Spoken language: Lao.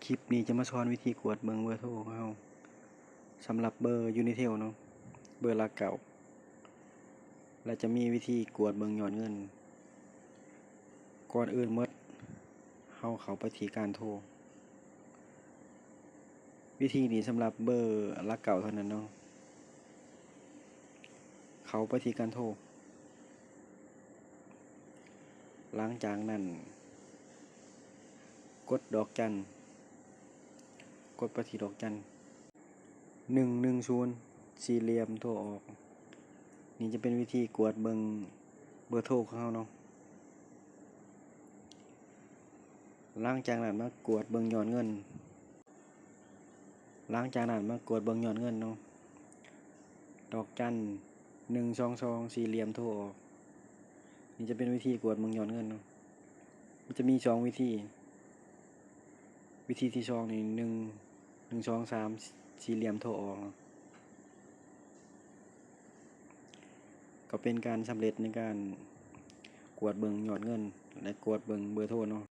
ຄລິບນີ້ຈະມາສອນວິທີກວດເບິ່ງເບີໂທຂອງເຮົາ ສຳລັບເບີຢູນິເທວເນາະ, ເບີຫຼັກເກົ້າ ແລະ ຈະມີວິທີກວດເບິ່ງຍອດເງິນ. ກ່ອນອື່ນໝົດ ເຮົາເຂົ້າໄປທີ່ການໂທ. ວິທີນີ້ສຳລັບເບີຫຼັກເກົ້າເທົ່ານັ້ນເນາະ. ເຂົ້າໄປທີ່ການໂທ. ຫຼັງຈາກນັ້ນ ກົດດອກຈັນ, ກົດໄປທີ່ດອກຈັນ ໜຶ່ງໜຶ່ງສູນ ສີ່ຫຼ່ຽມ ໂທອອກ. ນີ້ຈະເປັນວິທີກວດເບິ່ງເບີໂທຂອງເຮົາເນາະ. ຫຼັງຈາກນັ້ນມາກວດເບິ່ງຍອດເງິນ. ຫຼັງຈາກນັ້ນມາກວດເບິ່ງຍອດເງິນເນາະ. ດອກຈັນ ໜຶ່ງສອງສອງ ສີ່ຫຼ່ຽມ ໂທອອກ. ນີ້ຈະເປັນວິທີກວດເບິ່ງຍອດເງິນເນາະ. ມັນຈະມີສອງວິທີ. ວິທີທີສອງນີ້ ໜຶ່ງ ໜຶ່ງສອງສາມ ສີ່ຫຼ່ຽມ ໂທອອກເນາະ. ກໍເປັນການສຳເລັດໃນການກວດເບິ່ງຍອດເງິນ ແລະ ກວດເບິ່ງເບີໂທເນາະ.